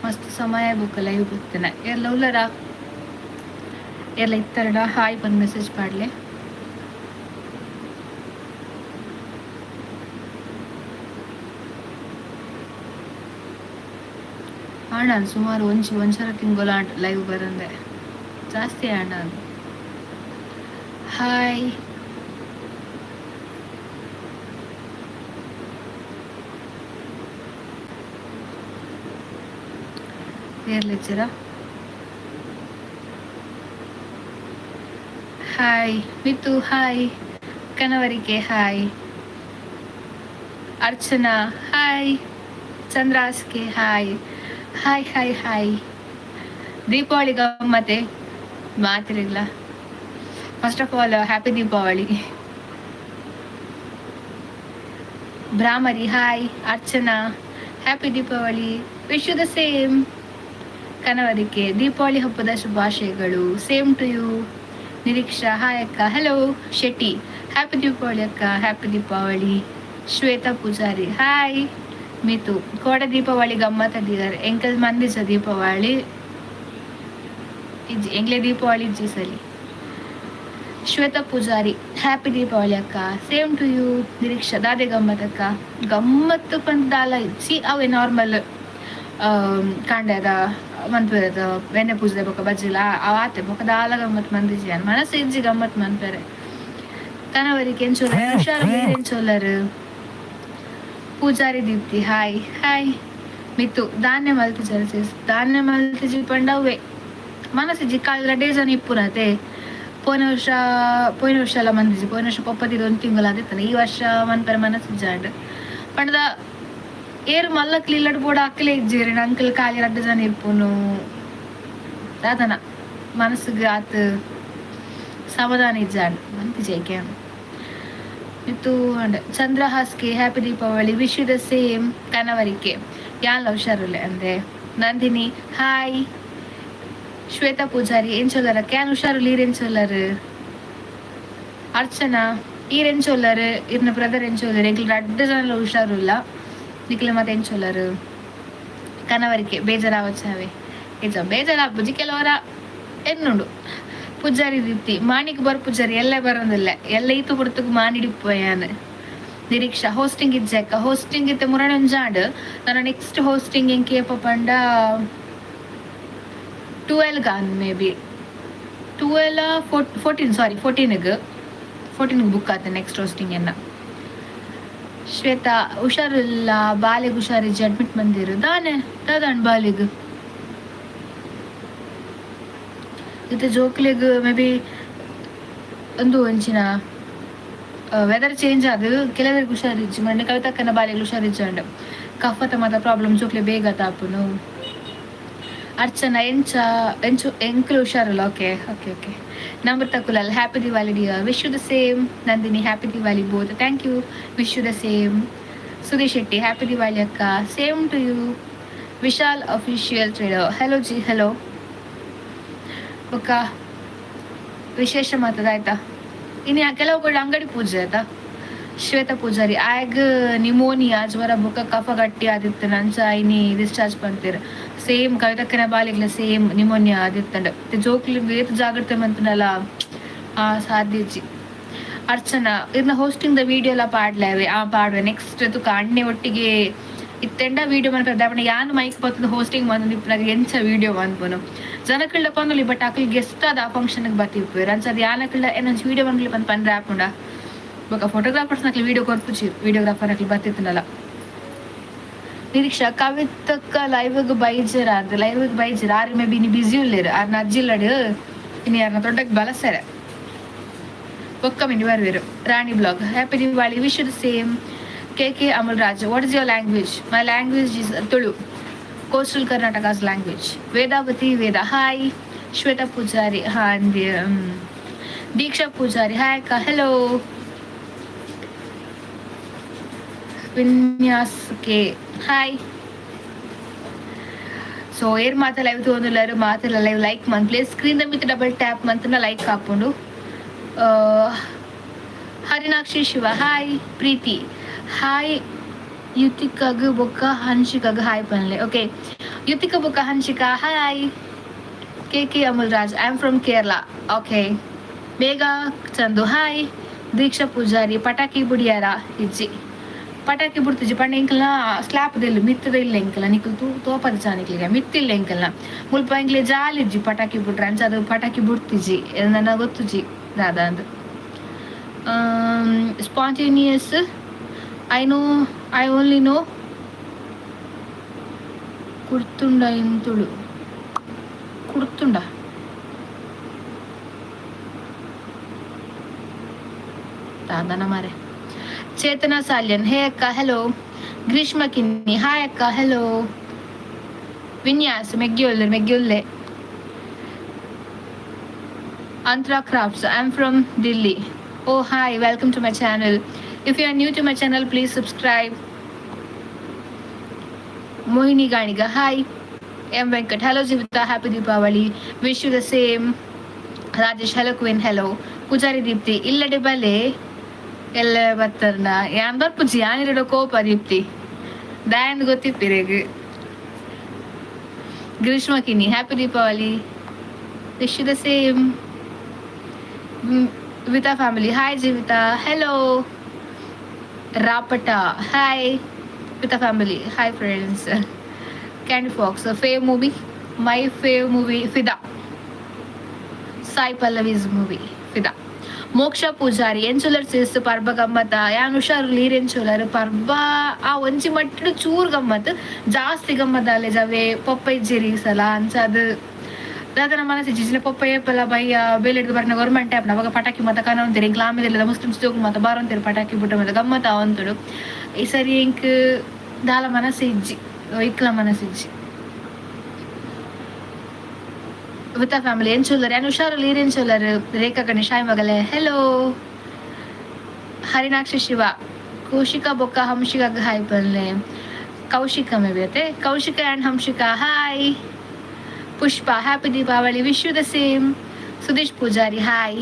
ಮಸ್ತ್ ಸಮಯ ಬೊಕ್ಕ ಲೈವ್ ಬತ್ತಿನ. ಏರ್ಲ ಉಲ್ಲರ? ಏರ್ಲ ಇತ್ತರಡ ಹಾಯ್ ಬಂದು ಮೆಸೇಜ್ ಪಾಡ್ಲೆ. ಆಂಡ ಸುಮಾರು ಒಂಜಿ ಒಂಜರ ತಿಂಗಳು ಆಂಡ್ ಲೈವ್ ಬರಂದೆ, ಜಾಸ್ತಿ ಆಂಡ. ಹಾಯ್, ಏರ್ಲಿಜ್ಜರ? ಹಾಯ್ ಮಿತು, ಹಾಯ್ ಕನವರಿಗೆ, ಹಾಯ್ ಅರ್ಚನಾ, ಹಾಯ್ ಚಂದ್ರಾಸ್ಗೆ, hi hi hi hi. Deepavali ಗಮ್ಮತ್ತೆ ಮಾತಿರಲಿಲ್ಲ. First of all, happy Deepavali. Bhramari hi, Archana happy Deepavali, wish you the same. ಕನವರಿಕೆ ದೀಪಾವಳಿ ಹಬ್ಬದ ಶುಭಾಶಯಗಳು, same to you. Niriksha hi ಅಕ್ಕ, ಹಲೋ. ಶೆಟ್ಟಿ ಹ್ಯಾಪಿ ದೀಪಾವಳಿ ಅಕ್ಕ, ಹ್ಯಾಪಿ ದೀಪಾವಳಿ. ಶ್ವೇತಾ ಪೂಜಾರಿ ಹಾಯ್. ಮಿತು ಕೋಡ ದೀಪಾವಳಿ ಗಮ್ಮತ್ ಅದಿದ್ದಾರೆ. ಎಂಕಲ್ ಮಂದಿಸ ದೀಪಾವಳಿ ಇಜ್ಜಿ, ಎಂಗ್ಲೆ ದೀಪಾವಳಿ ಇಜ್ಜಿ ಸಲಿ. ಶ್ವೇತಾ ಪೂಜಾರಿ ಹ್ಯಾಪಿ ದೀಪಾವಳಿ ಅಕ್ಕ, ಸೇಮ್ ಟು you. ನಿರೀಕ್ಷಾ ದಾದೆ ಗಮ್ಮತ್ ಅಕ್ಕ? ಗಮ್ಮತ್ತು ಪಂದ್ ಇಜ್ಜಿ, ಅವೇ ನಾರ್ಮಲ್ ಕಾಂಡ್ಯದ ಮನ್ಪೆರದ ಬೆಣ್ಣೆ ಪೂಜೆ ಬೊಕ್ಕ ಬಜ್ಜಿಲ ಆತೆ, ಬೊಕ್ಕ ದಾಲ ಗಮ್ಮತ್ ಮಂದಿಜಿ. ಮನಸ್ಸು ಇಜ್ಜಿ ಗಮ್ಮತ್ ಮನ್ಪೆರೆ. ಕನವರಿಗೆ ಎಂಚೊಲ್ಲರ್? ಹುಷಾರು? ಎಂಚೊಲ್ಲರು? Poojary Deepti hi hi. ಮಿತ್ತು ಧಾನ್ಯ ಮಲ್ತಿಜರ್? ಧಾನ್ಯ ಮಲ್ತಿಜಿ ಪಂಡ ಅವೇ ಮನಸ್ಸಿಜ್ಜಿ. ಕಾಲ್ ರಡ್ಡೇ ಜನ ಇಪ್ಪುನತೆ. ಪೋಯಿನ ವರ್ಷ, ಪೋಯಿನ ವರ್ಷ ಎಲ್ಲ ಮಂದಿಜಿ. ಪೋಯಿನ ವರ್ಷ ಪೊಪ್ಪತ್ತಿದ ಒಂದು ತಿಂಗಳು ಆದಿತ್ತಲ್ಲ. ಈ ವರ್ಷ ಮನ್ಪೆರೆ ಮನಸ್ಸಿಜ್ಜಾಂಡ್. ಪಂಡದ ಏರು ಮಲ್ಲಕ್ಲಿ ಇಲ್ಲಡ್ ಬೋಡ ಅಕ್ಕಲೆ ಇಜ್ಜೇರಿ, ಅಂಕಲ್ ಖಾಲಿ ರಡ್ಡು ಜನ ಇಪ್ಪುನು. ದಾದನ ಮನಸ್ಸಿಗೆ ಆತ್ ಸಮಾಧಾನ ಇಜ್ಜಾಂಡ್, ಮಂತಿಜೈಕೆ ಇತ್ತು. ಅಂಡ್ ಚಂದ್ರಹಾಸ್ಗೆ happy Deepavali, wish you the same. ಕನವರಿಕೆ ಯಾನ್ ಹುಷಾರುಲ್ಲೆ ಅಂದೆ. ನಂದಿನಿ ಹಾಯ್. ಶ್ವೇತಾ ಪೂಜಾರಿ ಏನ್ ಚೊಲ್ಲರ? Can ಹುಷಾರುಲ್ಲ, ಈರೇನ್ ಚೊಲ್ಲರು? ಅರ್ಚನಾ ಈರೇನ್ ಚೊಲ್ಲರು? ಇರ್ನ ಬ್ರದರ್ ಏನ್ ಚೊಲ್ಲರು? ಎಂಕ್ಲು ರಡ್ಡು ಜನ ಹುಷಾರುಲ್ಲ, ನಿಕ್ಲೆ ಮತ್ತೆ ಏನ್ ಚೊಲ್ಲರು? ಕನವರಿಕೆ ಬೇಜಾರಾವಚ್ಚಾವೆ ನಿಜ ಬೇಜಾರಾಪುಜಿ, ಕೆಲವರ ಎನ್ನುಂಡು. ಪೂಜಾರಿ ದೀಪ್ತಿ ಮಾಣಿಕ್ ಬರ್ ಪೂಜಾರಿ ಎಲ್ಲ ಬರೋದಿಲ್ಲ, ಎಲ್ಲ ಈತು ಪುರ್ತುಗು ಮಾನಿಡಿಪ್ಪಯಾನ್. ನಿರೀಕ್ಷಾ ಹೋಸ್ಟಿಂಗ್ ಇಜ್ಜಕ್ಕ? ಹೋಸ್ಟಿಂಗ್ ಇತ್ತೆ ಮುರಣಿ ಒಂಜಾಂಡ್. ನನ್ನ ನೆಕ್ಸ್ಟ್ ಹೋಸ್ಟಿಂಗ್ ಎಂಕೇಪ ಪಂಡ 12 ಗಾನ್, ಮೇ ಬಿ 12, 14, ಸಾರಿ, 14ಗೆ, 14ಗೆ ಬುಕ್ ಆತ ನೆಕ್ಸ್ಟ್ ಹೋಸ್ಟಿಂಗ್ ಎನ್ನ. ಶ್ವೇತಾ ಹುಷಾರಿಲ್ಲ, ಬಾಲೆಗ್ ಹುಷಾರಿಜ್ಜಿ, ಅಡ್ಮಿಟ್ ಮಂದಿರು ದಾನೆ ದಾದಾಂಡ್ ಬಾಲೆಗ್? ಇತ್ತೆ ಜೋಕ್ಲೆಗ್ ಮೇ ಬಿ ಒಂದು ಒಂಚಿನ ವೆದರ್ ಚೇಂಜ್ ಆದ್ ಕೆಲವರಿಗೆ ಹುಷಾರಿಜ್ಜಿ. ಮೊನ್ನೆ ಕವಿತಕ್ಕನ ಬಾಲೆಗ್ ಹುಷಾರಿಜ್ಜಂಡ್, ಕಫತ ಮಾತ ಪ್ರಾಬ್ಲಮ್ ಜೋಕ್ಲೆ ಬೇಗ ತಾಪುನು. ಅರ್ಚನಾ ಎಂಚ ಎಂಚು? ಎಂಕ್ಲು ಹುಷಾರಲ್ಲ. Okay okay okay. Namrata Kulal happy Diwali dear, wish you the same. Nandini happy Diwali both, thank you, wish you the same. Sudhi Shetty happy Diwali ಅಕ್ಕ, same to you. Vishal official trader hello G, hello. ಬೊಕ್ಕ ವಿಶೇಷ ಮಾತದ ಆಯ್ತಾ? ಇನ್ನು ಕೆಲವು ಕಡೆ ಅಂಗಡಿ ಪೂಜೆ ಆಯ್ತಾ? ಶ್ವೇತಾ ಪೂಜಾರಿ ಆಗ ನಿಮೋನಿಯಾ ಜ್ವರ ಬೊಕ್ಕ ಕಫ ಗಟ್ಟಿ ಆದಿತ್ತು, ನಂಚ ಇನಿ ಡಿಸ್ಚಾರ್ಜ್ ಪಂತೀರ್. ಸೇಮ್ ಕವಿತಕ್ಕನ ಬಾಲಿಗ್ಲ ಸೇಮ್ ನಿಮೋನಿಯಾ ಆದಿತ್ತಂಡ. ಜೋಕ್ಲಿ ಏತ್ ಜಾಗ್ರತೆ ಮಂತನಲ್ಲ ಆ ಸಾಧ್ಯ ಇಜ್ಜಿ. ಅರ್ಚನಾ ಇರ್ನ ಹೋಸ್ಟಿಂಗ್ the video ಎಲ್ಲ ಪಾಡ್ಲೇವೆ? ಆ ಪಾಡ್ವೆ. ನೆಕ್ಸ್ಟ್ ತುಕ ಅಣ್ಣೆ ಒಟ್ಟಿಗೆ ಇತ್ತೆಂಡ ವಿಡಿಯೋ ಮನ್ಪೆ. ಅಪಂಡ ಯಾನ್ ಮೈಕ್ ಪತ್ತುದು ಹೋಸ್ಟಿಂಗ್ ಮಂತೊಂದು ಎಂಚ ವಿಡಿಯೋ ಮನ್ಪುನು? ಜನಕಲ್ಡ ಪನೊಲಿ, ಬಟ್ ಅಕಲ್ ಗೆಸ್ಟ್ ಆದ್ ಆ ಫಂಕ್ಷನ್ ಬತ್ತಿಪ್ಪುವೆರ್. ಅಂಚ ಅದು ಯಾನಕಲ್ಡ ಏನೊಂಜಿ ವಿಡಿಯೋ ಮನ್ಪುಲೆ ಪಂದ್ ಪಂಡ್ರೆ ಆಪುಂಡ? ಬೊಕ ಫೋಟೋಗ್ರಾಫರ್ಸ್ ನಕಲ್ ವಿಡಿಯೋ ಕೊರ್ಪುಜಿ, ವಿಡಿಯೋಗ್ರಾಫರ್ ನಕಲ್ ಬತ್ತಿತ್ತುಂಡಲ. ನಿರೀಕ್ಷಾ ಕವಿತಕ್ಕ ಲೈವ್ ಬೈಜರ? ಅದು ಲೈವ್ ಬೈಜರ್. ಆರ್ ಮೇ ಬಿ ಇನಿ ಬಿಸಿ ಉಲ್ಲೇರು. ಆರ್ನ ಅಜ್ಜಿಲ್ಲಡ್ ಇನಿ ಯಾರನ್ನ ದೊಡ್ಡಕ್ ಬಲಸೆರೆ, ಬೊಕ್ಕ mini ಬರ್ವೇರು. Rani blog happy Diwali, wish the same. K K Amal Raj what is your language? My language is Tulu, coastal Karnataka's language. Vedavathi Veda hi. Shweta Poojary ha, Diksha Poojary hi ಅಕ್ಕ, hello. ವಿನ್ಯಾಸ್ K hi. ಸೊ ಏರ್ ಮಾತ live ತೂವೊಂದುಲ್ಲೆರ್ ಮಾತೆಲ್ಲ live like ಮನ್ಪುಲೆ. Screen ದ ಮಿತ್ತ್ double tap ಮಂತುಂಡ like ಆಪುಂಡು. Harinakshi Shiva hi. ಪ್ರೀತಿ hi. ಯುತಿಕಾಗ್ ಬೊಕ್ಕ ಹನ್ಶಿಕಾಗ್ hi ಪನ್ಲೆ. Okay. Yuthika ಬುಕ್ಕ Hanshika, hi. K K Amul Raj, I am from Kerala. Okay. Megha Chandu, hi. Deeksha Poojary, ಪಟಾಕಿ ಬುಡಿಯಾರ? ಇಜ್ಜಿ, ಪಟಾಕಿ ಬುಡ್ತಿಜಿ. ಪಂಡ ಎಂಕಲ್ನ ಸ್ಲಾಪ್ ಇಲ್ಲ, ಮಿತ್ತದ ಇಲ್ಲ ಎಂಕಲ್ನ. ನಿಕುಲು ತೂ ತೋಪದ ಚಾನಿಕ್ಲಿಗೆ ಮಿತ್ತಿಲ್ಲ ಎಂಕಲ್ನ. ಮುಲ್ಪ ಎಂಕ್ಲೆ ಜಾಲಿಜ್ಜಿ ಪಟಾಕಿ ಬುಡ್ರ. ಅಂಚ ಅದು ಪಟಾಕಿ ಬುಡ್ತಿಜಿ, ನನ್ನ ಗೊತ್ತುಜಿ ದಾದ ಅಂದ್. Spontaneous, I know, I only know ಕುಡ್ತುಂಡ in Tulu. ಕುಡ್ತುಂಡ ದಾದನ ಮಾರೆ. ಚೇತನ ಸಾಲ್ಯನ್, ಹೇ ಅಕ್ಕ, ಹಲೋ. ಗ್ರೀಷ್ಮ ಕಿನ್ನಿ, ಹಾಯ್ ಅಕ್ಕ, ಹಲೋ. ವಿನ್ಯಾಸ್ ಮೆಗ್ಗಿಯೊಲ್ಲೆ, ಮೆಗ್ಗಿಯೊಲ್ಲೆ. Antra Crafts, I am from Delhi. Oh hi, welcome to my channel. If you are new to my channel, please subscribe. Mohini Ganiga, hi. M Venkat, hello Jeevitha, happy Deepavali. Wish you the same. Rajesh, hello queen, hello. Poojary Deepti, ಇಲ್ಲಡೆ ಬಲೆ ಎಲ್ಲ ಬತ್ತರ್ನ. ಯಾನ್ ಬರ್ಪುಜಿ, ಯಾನಿರಡ ಕೋಪ Deepti ದಾಯಂದ್ ಗೊತ್ತಿಪ್ಪಿರೇಗ್. Greeshma Kini, happy Deepavali. Wish you the same. Vita family, hi Jeevitha, hello. Rapata, hi. Vita family, hi friends. Candy Fox, fave movie? My fave movie Fidaa, Sai Pallavi's movie Fidaa. Moksha Poojary, ಎಂಚುಲರ್ ಸಿಸ್? ಪರ್ಬ ಗಮ್ಮತ್ತ? ಯಾನ್ ಹುಷಾರು, ಲೀರ್ ಎಂಚುಲರ್? ಪರ್ಬ ಆ ಒಂಜಿ ಮಟ್ಟಿಡ್ ಚೂರು ಗಮ್ಮತ್, ಜಾಸ್ತಿ ಗಮ್ಮತ್ ಅಲ್ಲೆ ಜವೆ ಪೊಪ್ಪ ಇಜ್ಜೆರಿ ಸಲ. ಅಂಚ ಅದು ದಾದನ ಮನಸ್ಸು ಜಿಜಿನ. ಪೊಪ್ಪ ಏಪಲ ಬಯ್ಯ ಬೇಲೆಡ್ದು ಬರ್ನ ಗೌರ್ಮೆಂಟ್ ಆ್ಯಪ್ ಅವಾಗ ಪಟಾಕಿ ಮತ ಕನ ಅಂತೀರಿ. ಎಂಕ್ಲ ಆಮೇಲೆ ಮುಸ್ಲಿಮ್ಸ್ ಜೋಗು ಮತ ಬಾರಂತೀರಿ. ಪಟಾಕಿ ಬುಟ್ಟ ಮತ್ತೆ ಗಮ್ಮತ್ತ ಅವಂತುಡು. ಈ ಸರಿ ಎಂಕ್ ದಾಲ ಮನಸ್ಸು ಇಜ್ಜಿ, ಒಯ್ಕ್ಲ ಮನಸ್ಸು ಇಜ್ಜಿ. ವಿತ್ ಫ್ಯಾಮಿಲಿ, ಎಂಚುಲ್ಲರ್? ಯಾನ್ ಹುಷಾರು, ಲೀರ್ ಎಂಚುಲ್ಲರ್? ರೇಖಾ ಗಣೇಶ್, ಹಾಯ್ ಮಗಲೆ, ಹಲೋ. ಹರಿನಾಕ್ಷಿ ಶಿವ, ಕೌಶಿಕ ಬೊಕ್ಕ ಹಂಶಿಕ ಹಾಯ್ ಪಲ್ಲೆ. ಕೌಶಿಕ ಮೇ ಬಿ ಅತ್ತೆ. Kaushika and Hamshika, hi. Pushpa, happy Deepavali. Wish you the same. Sudheesh Poojary, hi.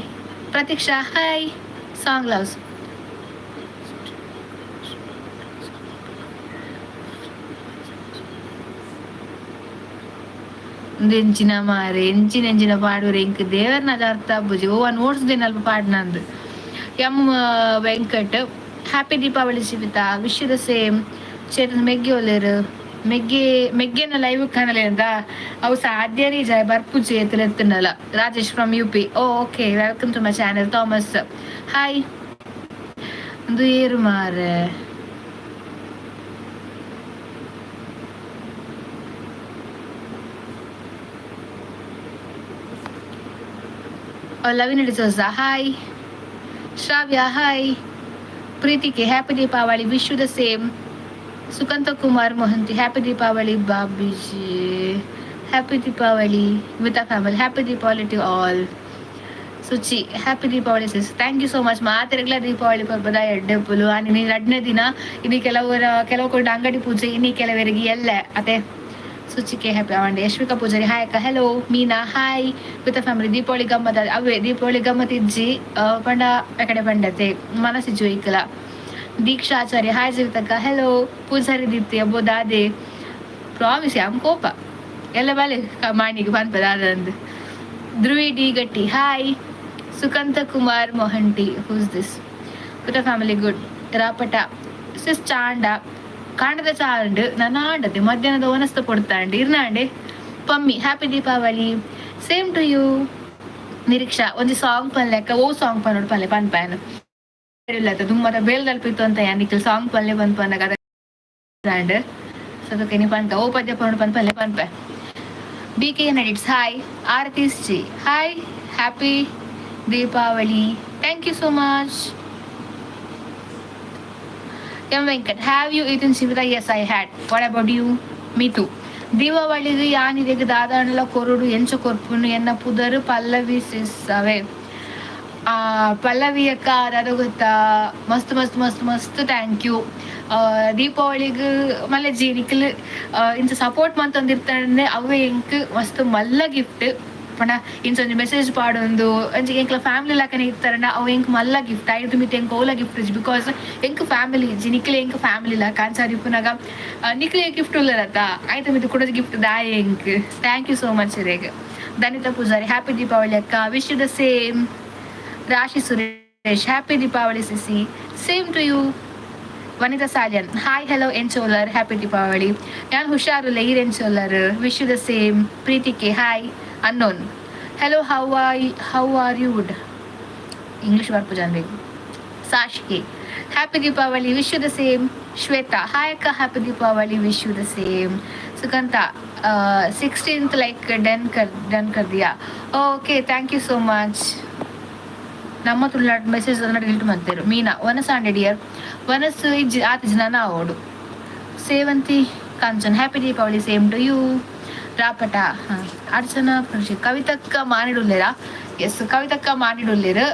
Pratiksha, hi. Song loves ಎಂಚಿನ ಮಾರೆ, ಎಂಚಿನ ಎಂಚಿನ ಪಾಡುವರೆ? ಇಂಕ್ ದೇವರ್ನ ಅರ್ಥ ಬುಜಿ. ಓ ನೋಟ್ಸ್ ದಿನ ಅಲ್ಪ ಪಾಡ್ನಂದು. M Venkat, happy Deepavali Jeevitha. Wish you the same. Chetan ಮೆಗ್ಗಿ ಒಲ್ಲೇರು? ಮೆಗ್ಗೆ ಮೆಗ್ಗೆನ ಲೈವ್ ಕಾಣಲೆ ಅಂತ ಅವು ಸಾಧ್ಯ ರೀ Joy ಬರ್ಪುಜಿ ಎತ್ತಲೆತ್ತನಲ್ಲ. Rajesh from UP, oh okay, welcome to my channel. Thomas, hi. ಒಂದು ಏರು ಮಾರೆ? Lavina D'Souza, hi. Shravya, hi. Preethi K, happy Deepavali. Wish you the same. Sukanta Kumar Mohanty, happy Deepavali Babiji, happy Deepavali. Vita family, happy Deepavali to all. Suchi, happy Deepavali sis. Thank you so much. ಮಾತೆರೆಗ್ಲ Deepavali ಪರ್ಬದ ಎಡ್ಡೆಪ್ಪುಲು. ನೀನು ರಡ್ನೇ ದಿನ ಇನ್ನು ಕೆಲವರ ಕೆಲವು ಕೊಂಡು ಅಂಗಡಿ ಪೂಜೆ, ಇನ್ನು ಕೆಲವರಿಗೆ ಎಲ್ಲ ಅದೇ. ಸುಚಿಕೆ ಹ್ಯಾಪಿ ಅವಂಡೆ. ಯಶ್ವಿಕಾ ಪೂಜಾರಿ, ಹಾಯ್ ಅಕ್ಕ, hello. Meena, hi. With family, Deepavali ಗಮ್ಮತ್? ಅವೇ ದೀಪಾವಳಿ ಗಮ್ಮತ್ ಇಜ್ಜಿ ಪಂಡ ಕಡೆ ಪಂಡತೆ ಮನಸ್ಸಿಜ್ಜು ಇಕ್ಕಲ. ದೀಕ್ಷಾ ಆಚಾರ್ಯ, ಹಾಯ್ ಜೀವಿತಕ್ಕ, ಹಲೋ. ಪೂಜಾರಿ ದೀಪ್ತಿ, ಅಬ್ಬೋ ದಾದೆ ಪ್ರಾಮಿಸ್ ಯಾಮ್ ಕೋಪ ಎಲ್ಲ ಬಲೆ ಮಾಣಿಗೆ ಪನ್ಪ ದಾದಂದು. Dhruvi D Gatti, hi. Sukanta Kumar Mohanty, who's this? With family, good. Rapata sis, ಚಾಂಡ ಕಾಂಡದ ಚಾಂಡ್ ನನ್ನ ಆಂಡತೆ ಮಧ್ಯಾಹ್ನದ ಒನಸ್ತ ಕೊಡ್ತಾಂಡ್ ಇರ್ನಾಂಡೆ. Pammi, happy Deepavali. Same to you. Niriksha, ಒಂಜಿ ಸಾಂಗ್ ಪನ್ಲೆಕ್ಕ. ಓ ಸಾಂಗ್ ಪನ್ನೋಡು ಪನ್ಲೆ ಪನ್ಪಾನ್ ಇಲ್ಲ ದುಮ್ಮದ ಬೇಲ್ ತಲುಪಿತ್ತು ಅಂತ ಯಾನಿಕ್ಲ್ ಸಾಂಗ್ ಪನ್ಲೆ ಬಂದ್ ಪನ್ನಗ ಅಂಡ್ ಸದಕ್ಕೆ ನೀ ಪನ್ಕ. ಓ ಪದ್ಯ ಪನ್ನೋಡು ಪನ್ ಪನ್ಲೆ ಪನ್ಪೆ. B K N edits, hi. Aarti's G, hi, happy Deepavali. Thank you so much. M Venkat, have you eaten Jeevitha? Yes, I had. What about you? Me too. ದೀಪಾವಳಿಗೆ ಯಾನಿದೆಗ್ ದಾದಾಂಡಲ ಕೊರೊಡು, ಎಂಚ ಕೊರ್ಪುನು? ಎನ್ನ ಪುದರ್ ಪಲ್ಲವಿ ಸಿಸ್. ಅವೇ ಆ ಪಲ್ಲವಿ ಅಕ್ಕ, ದಾದ ಗೊತ್ತಾ? ಮಸ್ತ್ ಮಸ್ತ್ ಮಸ್ತ್ ಮಸ್ತ್ thank you. ದೀಪಾವಳಿಗ್ ಮಲ್ಲ ಜೀನಿಕ್ಲ್ ಇಂಚ ಸಪೋರ್ಟ್ ಮಂತೊಂದಿರ್ತಾನೆ, ಅವೇ ಎಂಕ್ ಮಸ್ತ್ ಮಲ್ಲ ಗಿಫ್ಟ್. ಪಂಡ ಇಂಚೊಂಜಿ ಮೆಸೇಜ್ ಪಾಡೊಂದು ಅಂಚ ಎಂಕ್ಲ ಫ್ಯಾಮಿಲಿ ಲೆಕ್ಕನೆ ಇತ್ತಾರಂಡ ಅವು ಎಂಕ್ ಮಲ್ಲ ಗಿಫ್ಟ್. ಐದು ಮಿತ್ ಎಂಕ್ ಓಲ ಗಿಫ್ಟ್ ಇಜ್ಜಿ, because ಎಂಕ್ ಫ್ಯಾಮಿಲಿ ಇಜ್ಜಿ. ನಿಕ್ಲೆ ಎಂಕ್ ಫ್ಯಾಮಿಲಿ ಲೆಕ್ಕ. ಅಂಚ ಇಪ್ಪುನಗ ನಿಕ್ಲೆ ಗಿಫ್ಟ್ ಉಲ್ಲರತ್ತ, ಆಯ್ತ ಮಿತ್ ಕುಡೊಂಜಿ ಗಿಫ್ಟ್ ದಾಯೆ ಎಂಕ್? Thank you so much ಇರೆಗ್. ಧನಿತಾ ಪೂಜಾರಿ, ಹ್ಯಾಪಿ ದೀಪಾವಳಿ ಅಕ್ಕ. Wish you the same. Rashi Suresh, happy Deepavali CC. Same to you. Vanitha Salian, hi, hello, ಎಂಚೋಲರ್? Happy Deepavali. ಯಾನ್ ಹುಷಾರುಲ್ಲ, ಈರ್ ಎಂಚೋಲರ್? Wish you the same. Preethi K, hi. Unknown, hello, how are you? Good. English ಬರ್ಪುಜಾನ್ ಬೇಕು. ಸಾಶ್ಕಿ, happy Deepavali. Wish you the same. Shweta, hi ಅಕ್ಕ, happy Deepavali. Wish you the same. Sukanta, 16th like done कर done कर दिया. Okay, thank you so much. ನಮ್ಮ Tulunadu message ಅದನ್ನ delete ಮಾಡ್ತೇರು. ಮೀನಾ, ವನಸ್ dear, ವನಸ್ ಇಜ್ಜಿ, ಆತಿಜಿ ನನ ಆವೋಡು. ಸೇವಂತಿ Kanchan, happy Deepavali. Same to you. ರಾಪಟ, ಹಾಂ, ಅರ್ಚನಾ ಕೃಷಿ, ಕವಿತಕ್ಕ ಮಾನಿಡುಲ್ಲೇರಾ? ಎಸ್, ಕವಿತಕ್ಕ ಮಾನಿಡುಲ್ಲೇರು.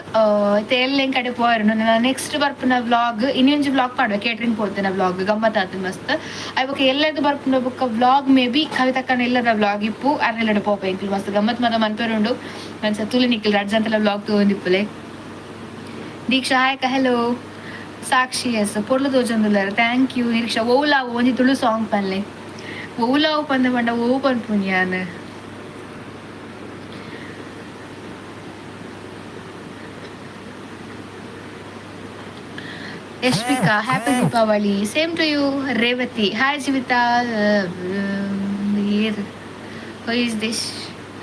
ಇತ್ತೆ ಎಲ್ಲ ಕಡೆ ಪೋಯರು. ನೆಕ್ಸ್ಟ್ ಬರ್ಪುನ ವ್ಲಾಗ್, ಇನ್ನೊಂಜಿ ವ್ಲಾಗ್ ಪಾಡುವೆ. ಕೇಟ್ರಿಂಗ್ ಪೋತೇನೆ ವ್ಲಾಗ್, ಗಮ್ಮತ್ ಆತು ಮಸ್ತ್. ಅಯ್ ಎಲ್ಲದು ಬರ್ಪುನ ಬೊಕ್ಕ ವ್ಲಾಗ್ ಮೇ ಬಿ ಕವಿತಕ್ಕನ ಎಲ್ಲದ ವ್ಲಾಗ್ ಇಪ್ಪು. ಅರ್ನೆಲ್ಲಡ ಪೋಪ ಎಂಕ್ಲು ಮಸ್ತ್ ಗಮ್ಮತ್ ಮತ ಮನ್ಪೆರುಂಡು. ಮನ್ಸ ತುಲಿ ನಿಕ್ಲ್ ರಡ್ಡ್ ಜಂತಲ ವ್ಲಾಗ್ ತೂವೊಂದಿಪ್ಪುಲೆ. ದೀಕ್ಷಾ, ಹಾಯ್, ಹಲೋ. ಸಾಕ್ಷಿ ಎಸ್, ಪೊರ್ಲು ತೋಜೊಂದುಲ್ಲೆರ್, thank you. ನಿರೀಕ್ಷಾ, ಓಲಾವು ಒಂಜಿ ತುಳು ಸಾಂಗ್ ಪನ್ಲೆ. ಓಲಾವು ಪಂದ ಪಂಡ ಓ ಪನ್ಪುನಿ ಯಾನ್? Yashvika, happy Deepavali. Same to you. Revathi, hi Jeevitha. Who is this?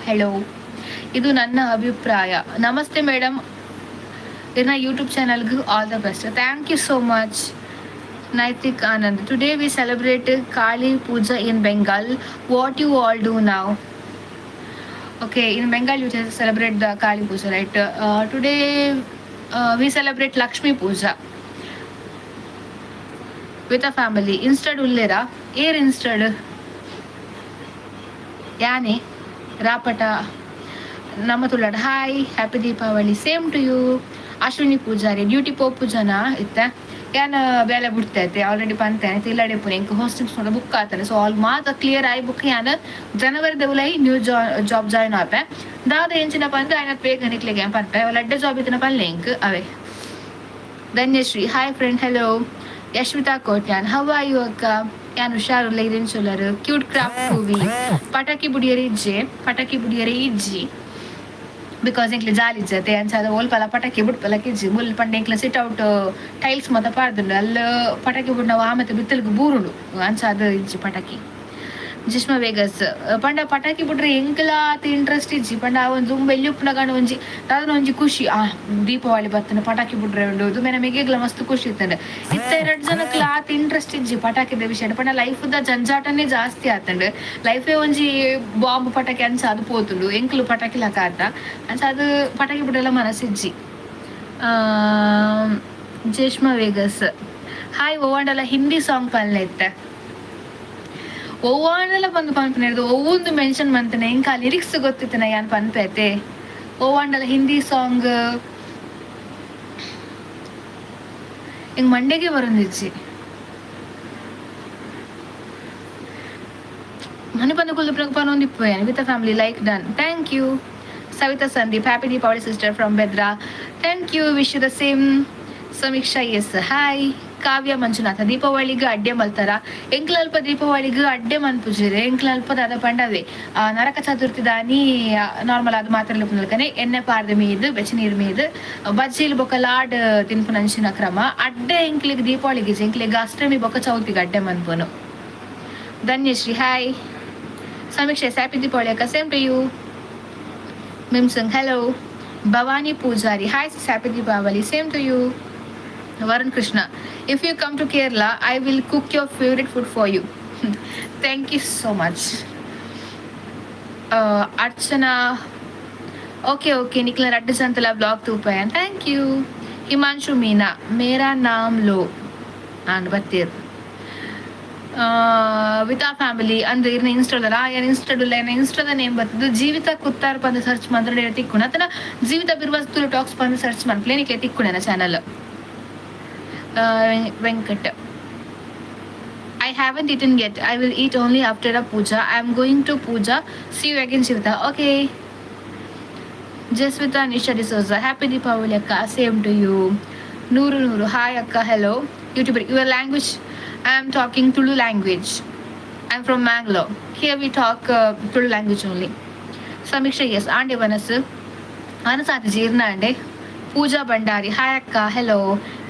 Hello, ಇದು ನನ್ನ ಅಭಿಪ್ರಾಯ. ನಮಸ್ತೆ ಮೇಡಮ್, ಇನ್ನ ಯೂಟ್ಯೂಬ್ ಚಾನಲ್ಗೆ all the best. Thank you so much. Naitik Anand, today we celebrate Kali Puja in Bengal. What you all do now? Okay, in Bengal you celebrate the Kali Puja, right? Today we celebrate Lakshmi Puja with a family. ಇನ್ಸ್ಟಾಡ್ ಉಲ್ಲೇರಾ? Air ಇನ್ಸ್ಟಾಡ್ ಯಾನೆ? ರಾಪಟ, ನಮ್ಮ ತುಳಾಡ್, hi, happy Deepavali. Same to you. Ashwini Poojary, duty pope ಜನ ಇತ್ತ? ಯಾನ್ ಬೇಲೆ ಬಿಡ್ತೈತೆ, already ಪಂತೆ ಇಲ್ಲಡೆ ಪುನೆ. Ink ಹೋಸ್ಟಿಂಗ್ಸ್ ನೋಡ book ಆತಾನೆ. ಸೊ ಆಲ್ ಮಾತ ಕ್ಲಿಯರ್ ಆಯಿ ಬುಕ್ ಯಾನ್ ಜನವರಿ ದೆವುಲೈ ನ್ಯೂ ಜಾಬ್ ಜಾಯ್ನ್ ಆಪೆ. ದಾದ ಎಂಚಿನ ಪಂದ್ ಆಯ್ನ ಬೇಗ ನಿಕ್ಲೆಗೆ ಪನ್ಪೆ. ಲಡ್ಡೆ ಜಾಬ್ ಇತ್ತಿನ ಪನ್ಲೆ ಇಂಕ್ ಅವೇ. Dhanyashree, hi friend, hello. Yashmita Kotian, how are you ಅಕ್ಕ? ಯಾನ್ ಹುಷಾರುಲ್ಲ, ಇರೇನ್ ಚೊಲ್ಲರು? ಕ್ಯೂಟ್ ಕ್ರಾಫ್ಟ್ ಮೂವಿ, ಪಟಾಕಿ ಬುಡಿಯರೆ ಇಜ್ಜೆ? ಪಟಾಕಿ ಬುಡಿಯರೆ ಇಜ್ಜಿ, because ಎಂಕ್ಲೆ ಜಾಲಿ ಇಜ್ಜತೆ. ಅಂಚಾದ ಓಲ್ಪಲ ಪಟಾಕಿ ಬುಡ್ಪಲ ಕಿಜ್ಜಿ. ಮುಲ್ ಪಂಡ ಎಂಕ್ಲೆ ಸಿಟ್ ಔಟ್ ಟೈಲ್ಸ್ ಮತ ಪಾಡ್ದುಂಡು. ಅಲ್ಲ ಪಟಾಕಿ ಬುಡ್ನ ಆಮತೆ ಬಿತ್ತಲ್ಗ್ ಬೂರುಂಡು. ಅಂಚಾದ ಇಜ್ಜಿ ಪಟಾಕಿ. ಜಿಷ್ಮಾ ವೇಗಸ್, ಪಂಡ ಪಟಾಕಿ ಬುಡ್ರೆ ಎಂಕ್ಲ ಆತ್ ಇಂಟ್ರೆಸ್ಟ್ ಇಜ್ಜಿ. ಪಂಡ ಆ ಒಂಜಿ ದುಂಬು ಎಲ್ಲಿ ಉಪ್ಪುನಗಂಡ ಒಂಜಿ ದಾದನ ಒಂಜಿ ಖುಷಿ, ಆ ದೀಪಾವಳಿ ಬತ್ತನ ಪಟಾಕಿ ಬುಡ್ರೆ ಉಂಡು ದುಂಬೆನ ಮೆಗ್ಗೆಗ್ಲ ಮಸ್ತ್ ಖುಷಿ ಇತ್ತಂಡ. ಇತ್ತೆ ರಡ್ಡ್ ಜನಕ್ಲ ಆತ್ ಇಂಟ್ರೆಸ್ಟ್ ಇಜ್ಜಿ ಪಟಾಕಿದ ವಿಷಯ. ಪಂಡ ಲೈಫ್ ದ ಜಂಜಾಟನೇ ಜಾಸ್ತಿ ಆತಂಡ್. ಲೈಫೇ ಒಂಜಿ ಬಾಂಬ್ ಪಟಾಕಿ ಅಂಚ ಅದು ಪೋತುಂಡು. ಎಂಕ್ಲು ಪಟಾಕಿ ಲಕ ಆತ. ಅಂಚ ಅದು ಪಟಾಕಿ ಬುಡ್ರೆಲ ಮನಸ್ಸಿಜ್ಜಿ. ಜೇಷ್ಮಾ ವೇಗಸ್, ಹಾಯ್. ಓವಾಂಡಲ ಹಿಂದಿ ಸಾಂಗ್ ಪನ್ಲೆ ಇತ್ತೆ. ಒವ್ವಾಂಡಲ ಬಂದು ಪನ್ಪುನ ಒವ್ವೊಂದು ಮೆನ್ಷನ್ ಮಂತನೆ, ಎಂಕ ಆ ಲಿರಿಕ್ಸ್ ಗೊತ್ತಿತ್ತನ ಯಾನ್ ಪನ್ಪೇತೆ. ಓವಾಂಡಲ ಹಿಂದಿ ಸಾಂಗ್ ಎಂಕ್ ಮಂಡೆಗೆ ಬರೊಂದಿಜ್ಜಿ. ಮನೆ ಬಂದು ಕುಲ್ದು ಪನೊಂದಿಪ್ಪು. With family, like done, thank you. Savitha Sandeep, happy Deepavali sister from Bedra. Thank you, wish you the same. Samiksha S, hi. Kavya Manjunatha, ದೀಪಾವಳಿಗೆ ಅಡ್ಡೆ ಮಲ್ತಾರ? ಎಂಕ್ಲಲ್ಪ ದೀಪಾವಳಿಗೆ ಅಡ್ಡೆ ಮನ್ಪುಜೆರ್. ಎಂಕ್ಲಲ್ಪ ದಾದ ಪಂಡವೆ, ನರಕ ಚತುರ್ಥಿ ದಾನಿ ನಾರ್ಮಲ್ ಆದ್ ಮಾತ್ರ ಪುನಲ್ಕನೆ ಎಣ್ಣೆ ಪಾರ್ದ ಮೀದ್, ಬೆಚ್ಚ ನೀರು ಮೀದ್, ಬಜ್ಜಿಲ್ ಬೊಕ್ಕ ಲಾಡ್ ತಿನ್ಪುನಂಚಿನ ಕ್ರಮ. ಅಡ್ಡೆ ಎಂಕ್ಲೆಗ್ ದೀಪಾವಳಿಗೆ, ಎಂಕ್ಲೆಗ್ ಅಷ್ಟಮಿ ಬೊಕ್ಕ ಚೌತಿಗೆ ಅಡ್ಡೆ ಮನ್ಪುನು. ಧನ್ಯಶ್ರೀ, ಹಾಯ್. ಸಮೀಕ್ಷೆ, ಹ್ಯಾಪಿ ದೀಪಾವಳಿ ಅಕ್ಕ. Same to you. ಮಿಮ್ಸಂಗ್, hello. Bhavani Poojary, hi, happy Deepavali. Same to you. Varun Krishna, if you come to Kerala, I will cook your favorite food for you. Thank you so much. Archana, okay okay. ನಿಕ್ಲ ರಡ್ಡು ಸಂತಲ blog ತೂಪಯನ್, thank you. Himanshu Meena, ಮೇರಾ ನಾಮ್ ಲೋ and ಬತ್ತೀರ್. With ಆ family ಅಂದ್ರೆ ಇರ್ನ ಇನ್ಸ್ಟಾದಲ್ಲ? ಯಾನ್ ಇನ್ಸ್ಟಾಡುಲ್ಲ. ಏನ ಇನ್ಸ್ಟಾದ ನೇಮ್ ಬರ್ತದೆ? ಜೀವಿತ ಕುತ್ತಾರ್ ಪಂದ್ ಸರ್ಚ್ ಮಂತ್ರ ತಿಕ್ಕುಣ. ಅತನ ಜೀವಿತ ಬಿರ್ವಾಸ್ ತುಳು ಟಾಕ್ಸ್ ಪಂದ್ ಸರ್ಚ್ ಮನ್ಪುಲೆ, ನಿಕ್ಲೆ ತಿಕ್ಕುಣ channel. Venkat, I haven't eaten yet. I will eat only after a puja. I am going to puja. See you again, Shivita. Okay. Jasvita Nisha D'Souza, happy Deepavali ಅಕ್ಕ. Same to you. ನೂರು ನೂರು, hi ಅಕ್ಕ, hello. YouTuber, your language? I am talking Tulu language. I am from Mangalore. Here we talk Tulu language only. Samiksha, S, ಆಂಡೆ ವನಸ್ಸು ಅನಸಾತಿ ಜೀರ್ಣ ಅಂಡೆ. ಪೂಜಾ Bhandari, hi ಅಕ್ಕ, hello.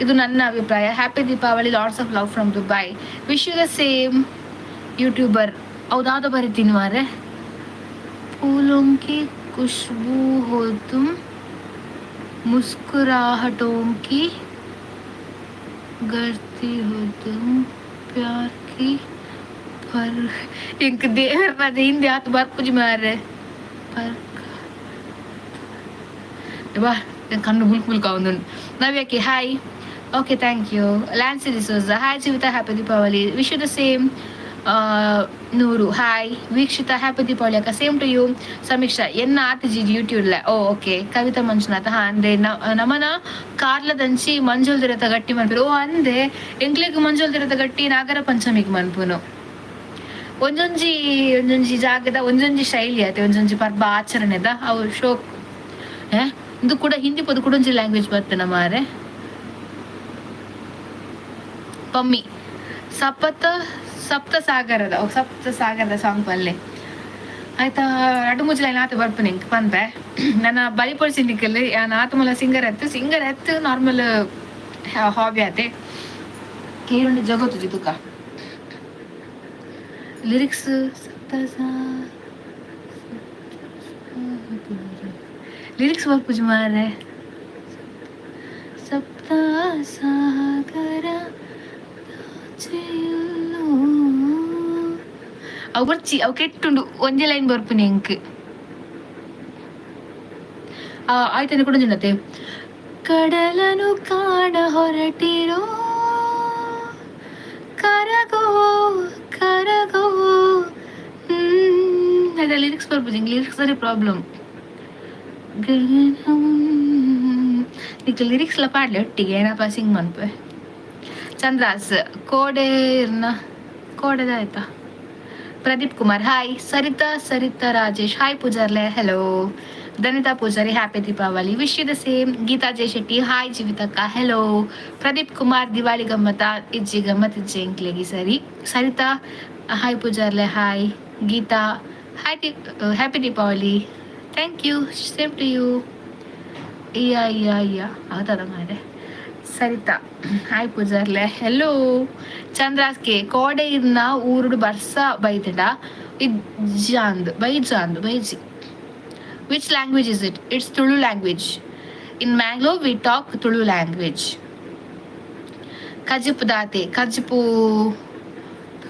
ಇದು ನನ್ನ ಅಭಿಪ್ರಾಯ. Happy Deepavali, lots of love from Dubai. Wish you the same. YouTuber, ಹೌದಾದ ಬರಿತೀನಿ ಮಾರೆ. फूलों की खुशबू हो तुम, मुस्कुराहटों की गरती हो तुम, प्यार की पर ಎಂಕ್ ದೇವರ ಹಿಂದೆ ಆತು ಬರ್ಪುಜಿ ಮಾರ್ರೆ. ಪರ್ ಬಾ, ಕಣ್ಣು ಬುಲ್ಕ್ ಬುಲ್ಕ್ ಒಂದು. ನವ್ಯಕ್ಕೆ hi. Okay, thank you. Lancy D'Souza, hi Jeevitha, happy Deepavali. Wish you the same. ನೂರು, ಹಾಯ್. ವೀಕ್ಷಿತಾ, ಹ್ಯಾಪಿ ದೀಪಾವಳಿ ಅಕ್ಕ. Same to you. ಸಮೀಕ್ಷಾ, ಎನ್ನ ಆತಿಜಿ ಯೂಟ್ಯೂಬ್. ಓ, ಓಕೆ. ಕವಿತಾ ಮಂಜುನಾಥ್, ಹಾ ಅಂದೆ. ನಮನ ಕಾರ್ಲದಂಚಿ ಮಂಜುಲ್ ದಿರತ ಗಟ್ಟಿ ಮನ್ಪುರು. ಓ ಅಂದೆ, ಎಂಕ್ಲೆಗ್ ಮಂಜುಲ್ ದಿರತ ಗಟ್ಟಿ ನಾಗರ ಪಂಚಮಿಗ್ ಮನ್ಪುನು. ಒಂಜೊಂಜಿ ಒಂಜೊಂಜಿ ಜಾಗದ ಒಂಜೊಂಜಿ ಶೈಲಿ ಆತೆ, ಒಂಜೊಂಜಿ ಪರ್ಬ ಆಚರಣೆದ ಅವು ಶೋಕ್. ಇದು ಕೂಡ ಹಿಂದಿ ಪದ ಕೂಡ ಒಂಜಿ ಲ್ಯಾಂಗ್ವೇಜ್ ಬರ್ತನ ಮಾರೆ. ಪಮ್ಮಿ ಸಪತ ಸಪ್ತ ಸಾಗರದ, ಓ, ಸಪ್ತ ಸಾಗರದ ಸಾಂಗ್ ಪಲ್ಲೆ. ಆಯ್ತಾ, ರಡ್ಡು ಮೂಜಿ ಲೈನ್ ಆತ ಬರ್ಪುನೆ ಇಂಕ್ ಪನ್ಪೆ. ನನ್ನ ಬಲಿಪೊಡಿಸಿ ನಿಕ್ಕಲ್ಲಿ ಯಾನ್ ಆತ ಮೂಲ ಸಿಂಗರ್ ಅತ್ತು, ಸಿಂಗರ್ ಅತ್ತು, ನಾರ್ಮಲ್ ಹಾಬಿ ಆತೆ. ಕೇರುಂಡು ಜಗತ್ತು ತುಕ ಲಿರಿಕ್ಸ್. ಸಪ್ತ ಸಾಗರ ಲಿರಿಕ್ಸ್ ಬರ್ಪುಜಿ ಮಾರೆ. ಸಪ್ತ ಸಾಗರ ದಾಚೆಯುಲ್ಲೋ. ಅವು ಬರ್ಚಿ, ಅವು ಕೆಟ್ಟುಂಡು. ಒಂಜಿ ಲೈನ್ ಬರ್ಪುನೆ ಎಂಕ್. ಆಯ್ತಾನೆ ಕೂಡ ಜುಂಡತೆ. ಕಡಲನು ಕಾಣ ಹೊರಟಿರೋ, ಕರಗೋ ಕರಗೋ. ಅದ ಲಿರಿಕ್ಸ್ ಬರ್ಪುಜಿ. ಲಿರಿಕ್ಸ್ ಸರಿ ಪ್ರಾಬ್ಲಮ್. ನಿಕ್ ಲಿರಿಕ್ಸ್ ಲ ಪಾಡ್ಲೆ ಒಟ್ಟಿಗೆ ಏನಪ್ಪ ಸಿಂಗ್ ಮನ್ಪೆ. ಚಂದ್ರಾಸ್ ಕೋಡೆ ಇರ್ನ ಕೋಡೆದ ಆಯ್ತಾ. ಪ್ರದೀಪ್ ಕುಮಾರ್, ಹಾಯ್. ಸರಿತಾ, ಸರಿತಾ ರಾಜೇಶ್, ಹಾಯ್ ಪೂಜಾರ್ಲೆ, hello. Dhanita Poojary, happy Deepavali. Wish you the same. Geetha Jay Shetty, hi ಜೀವಿತಕ್ಕ, hello. Pradeep Kumar, Diwali ಗಮ್ಮತ ಇಜ್ಜಿ, ಗಮ್ಮತ್ ಇಜ್ಜಿ ಎಂಕ್ಲೆಗಿ ಸರಿ. ಸರಿತಾ, ಹಾಯ್ ಪೂಜಾರ್ಲೆ, hi. Geetha, hi, happy Deepavali. Thank you, same to you. ಇಯ್ಯ ಇಯ್ಯ ಇಯ್ಯ ಆಗ್ತದ ಮಾರೆ. ಸರಿತಾ, ಹಾಯ್ ಪೂಜಾರ್ಲೆ, ಹೆಲೋ. ಚಂದ್ರಾಸ್ ಕೆ, ಕೋಡೆ ಇರ್ನ ಊರುಡು ಬರ್ಸ ಬೈದಡ ಇಜ್ಜಾಂದ್, ಬೈಜಾಂದ್, ಬೈಜಿ. Which language is it? It's Tulu language. In Mangalore we talk Tulu language. ಕಜಿಪು ದಾತೆ? ಕಜಿಪು,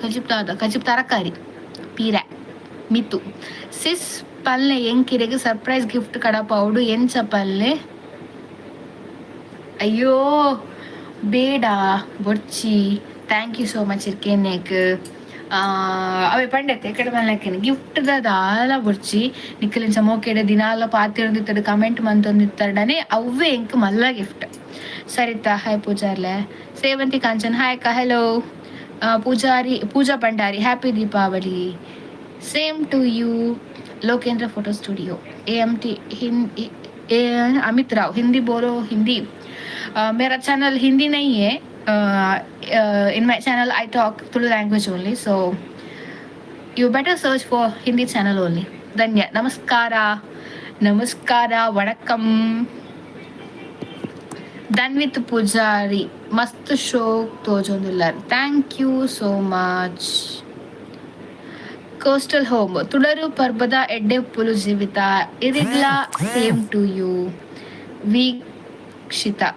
ಕಜಿಪು ದಾದ? ಕಜಿಪು ತರಕಾರಿ ಪೀರ. ಮಿತು ಸಿಸ್ ಪಲ್ಲೆ, ಎಂಕಿರೆಗ್ ಸರ್ಪ್ರೈಸ್ ಗಿಫ್ಟ್ ಕಡಪಾವುಡು ಎಂಚ ಪಲ್ಲೆ? ಅಯ್ಯೋ ಬೇಡ, ಬೊರ್ಚಿ. Thank you so much ಇರ್ಕೇನೇಕ್. ಅವೆ ಪಂಡೆತ್ತೆ ಕಡೆ ಮಲ್ನಕೇನೆ ಗಿಫ್ಟ್ ದಾಲ ಬೊರ್ಚಿ. ನಿಕ್ಕಲಿನ ಸಮೋಕೆಡೆ ದಿನಾಲ ಪಾತಿರ್ದಿತ್ತಡು, ಕಮೆಂಟ್ ಮಂತೊಂದಿತ್ತಡನೆ, ಅವ್ವೆ ಎಂಕ್ ಮಲ್ಲ ಗಿಫ್ಟ್. ಸರಿತಾ, ಹಾಯ್ ಪೂಜಾರ್ಲೆ. ಸೇವಂತಿ ಕಾಂಚನ್, ಹಾಯ್ ಅಕ್ಕ, hello. Poojary, Pooja Bhandari, happy Deepavali. Same to you. Lokendra photo studio, A M T Hindi, Amit Rao, Hindi बोलो हिंदी. मेरा चैनल हिंदी नहीं है. In my channel I talk Tulu language only, so you better search for Hindi channel only. ಧನ್ಯ, ನಮಸ್ಕಾರ, ನಮಸ್ಕಾರ, ವಣಕ್ಕಂ. ಧನ್ವಿತ್ ಪೂಜಾರಿ, ಮಸ್ತ್ ಶೋಕ್ ತೋಜೊಂದುಲ್ಲ. Thank you so much. Coastal home, ತುಳರು ಪರ್ಬದ ಎಡ್ಡೆ ಪುಲು ಜೀವಿತ ಇರಿಗ್ಲಾ. Same to you. Veekshita,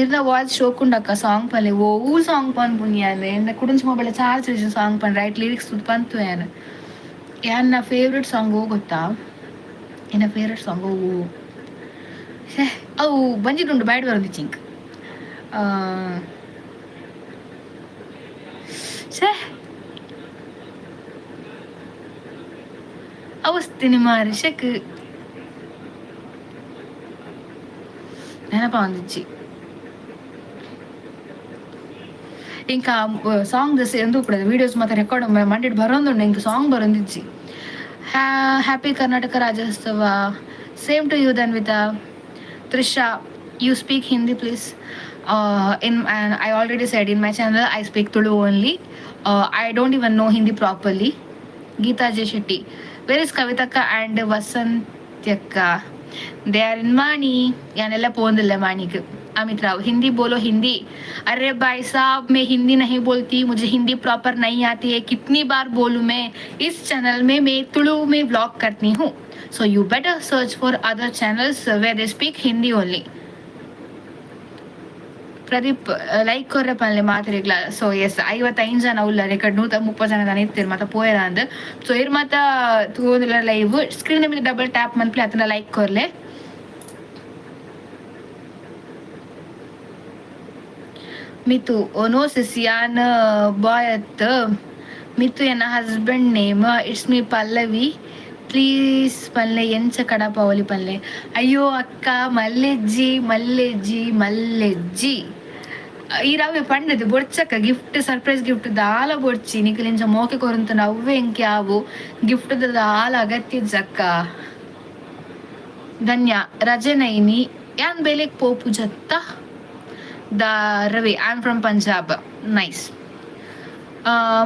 ಇರ್ನ ವಾಯ್ಸ್ ಶೋಕುಂಡಕ್ಕ, ಸಾಂಗ್ ಪಲ್ಲೆ. ಓ ಸಾಂಗ್ ಪನ್ ಪುಣ್ಯಾನೆ ಎನ್ನ ಕುಡುಂಚ ಮೊಬೈಲ್ ಚಾರ್ಜ್ ಸಾಂಗ್ ಪನ್ ರೈಟ್ ಲಿರಿಕ್ಸ್ ಪಂತು. ಯಾನ್ ಯಾನ್ನ ಫೇವ್ರೆಟ್ ಸಾಂಗ್ ಗೊತ್ತಾ? ಎನ್ನ ಫೇವ್ರೆಟ್ ಸಾಂಗ್ ಓ ಅವು ಬಂಜಿಡುಂಡು ಬ್ಯಾಡ್ ಬರೋದು ಚಿಂಕ್. ಛೇ, ಅವಸ್ತಿನಿ ಮಾರಿ ಶೆಕ್ ನೆನಪ ಬಂದಿಚ್ಚಿ. ಇಂಕ ಸಾಂಗ್ ದಸ್ ಎಂದು ಕೂಡ ವೀಡಿಯೋಸ್ ಮತ್ತೆ ರೆಕಾರ್ಡ್ ಮಂಡಿಡ್ ಬರೋಂದುಂಡು. ಇಂಕ ಸಾಂಗ್ ಬರೋಂದಿಜ್ಜಿ. Happy Karnataka Rajyotsava. Same to you, Dhanvita. Trisha, you speak Hindi, please. In I already said, in my channel I speak Tulu only. I don't even know Hindi properly. Geetha J Shetty, where is ಕವಿತಕ್ಕ and ವಸಂತ್ಯಕ್ಕ? They are in Mani. ಯಾನೆಲ್ಲ ಪೋಂದಿಲ್ಲ ಮಾಣಿಗೆ. अमित राव, हिंदी बोलो, हिंदी. अरे भाई साहब, मैं हिंदी नहीं बोलती, मुझे हिंदी प्रॉपर नहीं आती है. कितनी बार बोलूँ मैं? इस चैनल में मैं तुलु में व्लॉग करती हूँ, so you better search for other channels where they speak Hindi only. Pradeep, like ಕೊರ್ರೆ ಪನ್ಲೆ ಮಾತೆರೆಗ್ಲ. ಸೊ ಎಸ್, 55 ಜನ ಉಲ್ಲರ್. ಈ 130 ಜನ ದಾನ ಇತ್ತೆರ್, ಮಾತ ಪೋಯೆರ ಅಂದ್. ಸೊ ಇರ್ ಮಾತ ತೂವೊಂದುಲ್ಲ ಲೈವ್, ಸ್ಕ್ರೀನ್ ಮಿತ್ತ್ ಡಬಲ್ ಟ್ಯಾಪ್ ಮನ್ಪುಲೆ, ಅತ್ತಂಡ ಲೈಕ್ ಕೊರ್ಲೆ. ಮಿತು, ನೋ ಸಿಸ್, ಯಾನ್ ಬಾಯ್ ಅತ್ ಮಿತು ಎನ್ನ husband name. It's me Pallavi. Please ಪನ್ಲೆ, ಎಂಚ ಕಡಪಾವೊಲಿ ಪನ್ಲೆ. ಅಯ್ಯೋ ಅಕ್ಕ, ಮಲ್ಲೆಜ್ಜಿ ಮಲ್ಲೆಜ್ಜಿ ಮಲ್ಲೆಜ್ಜಿ. ಈ ರವೆ ಪಂಡದು ಬೊಡ್ಚಕ್ಕ, gift, surprise gift ದಾಲ ಬೊಡ್ಚಿ. ನಿಕಲ್ ಇಂಚ ಮೋಕೆ ಕೊರಂತನ ಅವ್ವೆ ಎಂಕೆ ಆವು, ಗಿಫ್ಟ್ ದಾಲ ಅಗತ್ಯ ಇಜ್ಜಕ್ಕ. ಧನ್ಯ, ರಜೆ ನೈನಿ, ಯಾನ್ ಬೇಲೆಗ್ ಪೋಪು ಜತ್ತ the Ravi. I am from Punjab. Nice.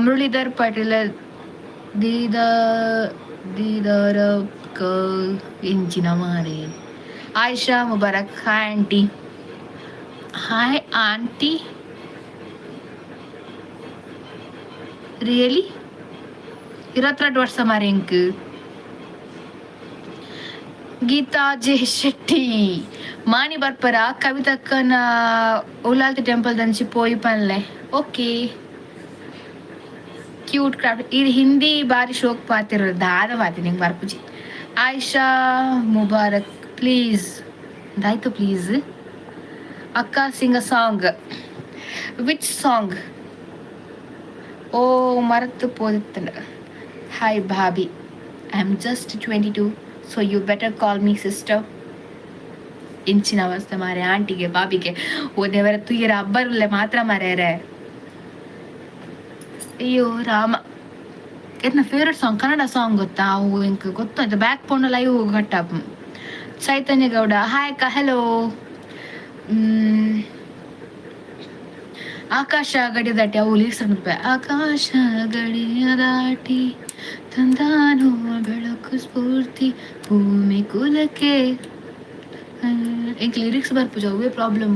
Muralidhar Patil, ದೀದ ದೀದರ ಇಂಚಿನ ಮಾರೆ. Ayesha Mubarak, hi aunty. Hi aunty. Really? 22 ವರ್ಷ ಮಾರೆ ಎಂಕ್. ಗೀತಾ ಜೆ ಶೆಟ್ಟಿ, ಮಾಣಿ ಬರ್ಪರ? ಕವಿತಕ್ಕನ ಉಲ್ಲಾಲ್ತಿ ಟೆಂಪಲ್ ದಂಚಿ ಪೋಯಿ ಪನ್ಲೆ. Okay. Cute craft, ಇದು ಹಿಂದಿ ಬಾರಿ ಶೋಕ್ ಪಾತಿರ ದಾದ ಪಾತಿ ನಿಂಗೆ ಬರ್ಪುಜಿ. ಆಯಿಷಾ ಮುಬಾರಕ್, ಪ್ಲೀಸ್ ದಾಯ್ತು ಪ್ಲೀಸ್. ಅಕ್ಕ, sing a song. Which song? ಓ, ಮರತು ಪೋದಿತ್ತಂಡ. Hi Bhabhi, I am just 22, so you better call me sister. ಇಂಚಿನ ಅವಸ್ಥೆ ಮಾರೆ ಆಂಟಿಗೆ ಬಾಬಿಗೆ. ಓ ದೇವರ, ತುಯ್ಯರ ಅಬ್ಬರುಲ್ಲೆ ಮಾತ್ರ ಮಾರ್ಯಾರೆ. ಅಯ್ಯೋ ರಾಮ. ಎನ್ನ favourite song, Kannada song ಗೊತ್ತಾ? ಅವು ಎಂಕ್ ಗೊತ್ತಾಯ್ತು. ಬ್ಯಾಕ್ ಪೋಂಡ ಲೈವ್ ಕಟ್ಟಾಪ್. ಚೈತನ್ಯ ಗೌಡ, ಹಾಯ್ ಅಕ್ಕ, ಹಲೋ. ಆಕಾಶ ಗಡಿ ದಾಟಿ, ಅವು ಲಿರಿಕ್ಸ್. ಆಕಾಶ ಗಡಿಯ ದಾಟಿ ತಂದಾನು ಬೆಳಕು ಸ್ಫೂರ್ತಿ ಭೂಮಿ ಕುಲಕ್ಕೆ. ಎಂಕ್ ಲಿರಿಕ್ಸ್ ಬರ್ಪುಜ, ಅವೇ ಪ್ರಾಬ್ಲಮ್.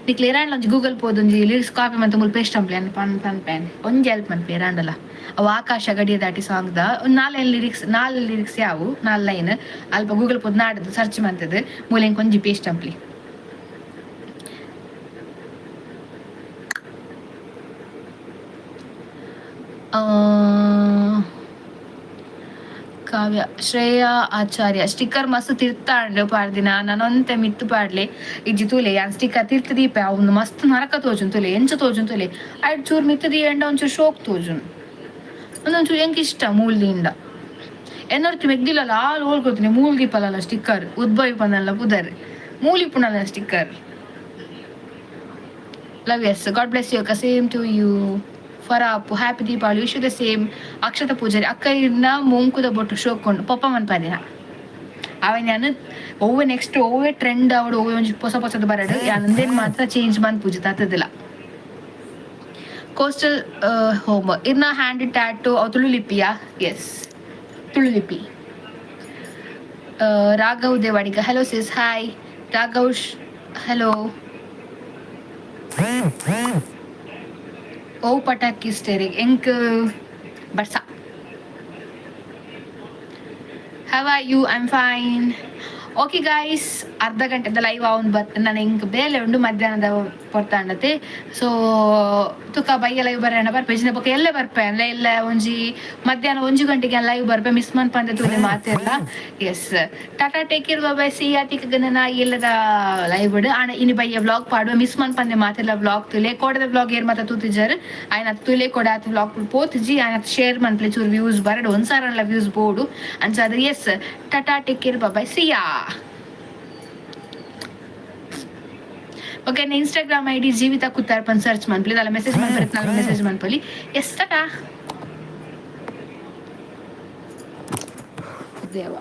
ನಿಕ್ಲೆ ಏರಾಂಡಲ ಒಂಜಿ ಗೂಗಲ್ ಪೋದು ಒಂಜಿ ಲಿರಿಕ್ಸ್ ಕಾಪಿ ಮಂತ್ ಮೂಲು ಪೇಸ್ಟ್ ಅಂಪ್ಲೆ ಪನ್ ಪನ್ ಪೇನ್. ಒಂಜಿ ಹೆಲ್ಪ್ ಮನ್ಪೆ ಏರಾಂಡಲ. ಅವು ಆಕಾಶ ಗಡಿಯ ದಾಟಿ ಸಾಂಗ್ the ಒಂದ್ ನಾಲ್ ಲೈನ್ ಲಿರಿಕ್ಸ್, ನಾಲ್ ಲಿರಿಕ್ಸ್ ಯಾವು, ನಾಲ್ ಲೈನ್ ಅಲ್ಪ ಗೂಗಲ್ ಪೋದು ನಾಡದು ಸರ್ಚ್ ಮಂತದು ಮೂಲೆ ಒಂಜಿ ಪೇಸ್ಟ್ ಅಂಪ್ಲಿ. ಕಾವ್ಯ ಶ್ರೇಯಾ ಆಚಾರ್ಯ, ಸ್ಟಿಕ್ಕರ್ ಮಸ್ತ್ ತಿರ್ತಾಂಡ್ ಪಾಡ್ದಿನ, ನಾನೊಂತೆ ಮಿತ್ತು ಪಾಡ್ಲೆ. ಇಜ್ಜಿ ತೂಲೆ, ಯಾನ್ ಸ್ಟಿಕ್ಕರ್ ತಿರ್ತ್ ದೀಪೆ, ಅವ್ನು ಮಸ್ತ್ ನರಕ ತೋಜುನ್ ತೂಲೆ, ಎಂಚ ತೋಜುನ್ ತೂಲೆ. ಐಟ್ ಚೂರ್ ಮಿತ್ತು ದೀಯಂಡ ಒಂಚೂರು ಶೋಕ್ ತೋಜುನ್, ಒಂದೊಂಚೂರು ಎಂಕ್ ಇಷ್ಟ ಮೂಲ್ ದಿಂಡ. ಎನ್ನೊರ್ತಿ ಮೆಗ್ದಿಲ್ಲಲ್ಲ ಆಲ್ ಓಲ್ಕೊತೀನಿ ಮೂಲ್ ದೀಪಲ್ಲ ಸ್ಟಿಕ್ಕರ್. ಉದ್ಭವಿ ಪಂದಲ್ಲ ಪುದರ್ ಮೂಲಿ ಪುಣಲ್ಲ sticker. Love, yes, God bless you ಅಕ್ಕ. Same to you. ಫರಾಪು, happy Deepavali. Wish the same. Akshata Poojary, ಅಕ್ಕ ಇರ್ನ ಮುಂಕುದ ಬೊಟ್ಟು ಶೋಕೊಂಡು ಪೊಪ್ಪ ಮನ್ಪದಿನ. ಅವ ನಾನು ಒವ್ವೆ ನೆಕ್ಸ್ಟ್ ಒವ್ವೆ ಟ್ರೆಂಡ್ ಅವಡು, ಒವ್ವೆ ಒಂಜಿ ಪೊಸ ಪೊಸದ ಬರಡು, ಯಾನ್ ಮಾತ್ರ ಚೇಂಜ್ ಮನ್ಪುಜಿ ತತ್ತದಿಲ್ಲ. ಕೋಸ್ಟಲ್ ಹೋಮ್, ಇರ್ನ ಹ್ಯಾಂಡ್ ಟ್ಯಾಟು ಅವು ತುಳು ಲಿಪಿಯಾ? ಎಸ್, ತುಳು ಲಿಪಿ. Raghav Devadiga, hello sis. Hi Raghav, hello. ಓ ಪಟಾಕಿ ಸ್ಟೇರಿಂಗ್ ಎಂಕ್ ಬರ್ಸ. How are you? I am fine. Okay guys, ಅರ್ಧ ಗಂಟೆದ ಲೈವ್ ಅವನ್ ಬತ್. ನಾನು ಎಂಕ್ ಬೇಲೆ ಉಂಡು ಮಧ್ಯಾಹ್ನದ ಪೊರ್ತಾಂಡತೆ. ಸೊ ತುಕ ಬಯ್ಯ ಲೈವ್ ಬರೋಣ ಬರ್ಪೆ ಇಜ್ಜಿಂಡ ಬೊಕ ಎಲ್ಲೆ ಬರ್ಪೆ ಅಲ್ಲ ಎಲ್ಲ ಒಂಜಿ ಮಧ್ಯಾಹ್ನ 1 ಗಂಟೆಗೆ ಲೈವ್ ಬರ್ಪೆ. ಮಿಸ್ ಮನ್ಪಂದೆ ತೂಲೆ ಮಾತೆರ್ಲ. Yes, tata, take care, bye, see ya. ತಿಕ್ಕಗನ ಎಲ್ಲದ ಲೈವ್ ಆಂಡ ಇನಿ ಬಯ್ಯ ವ್ಲಾಗ್ ಪಾಡುವ. ಮಿಸ್ ಮನ್ಪಂದೆ ಮಾತೆರ್ಲ ವ್ಲಾಗ್ ತುಲೆ. ಕೋಡದ ವ್ಲಾಗ್ ಏರ್ ಮಾತ ತೂತಿಜಾರ್ ಆಯ್ನ ತುಲೆ. ಕೊಡ ಆತ್ ವ್ಲಾಗ್ ಪೋತಿಜಿ, ಆಯ್ನ ಶೇರ್ ಮನ್ಪಲೆ. ಚೂರು ವ್ಯೂಸ್ ಬರಡು, ಒಂದ್ಸಾರಲ್ಲ ವ್ಯೂಸ್ ಬೋಡು ಅಂಚಾದ್ರೆ. Yes, tata, take care, bye, see ya. Okay, Instagram ID Jeevitha Kuttar ಪನ್ ಸರ್ಚ್ ಮನ್ಪಲಿ. ಅಲ್ಲ ಮೆಸೇಜ್ ಮನ್ಪರಿ, ಮೆಸೇಜ್ ಮನ್ಪಲಿ. ಎಸ್, ಟಾಟಾ. ದೇವ.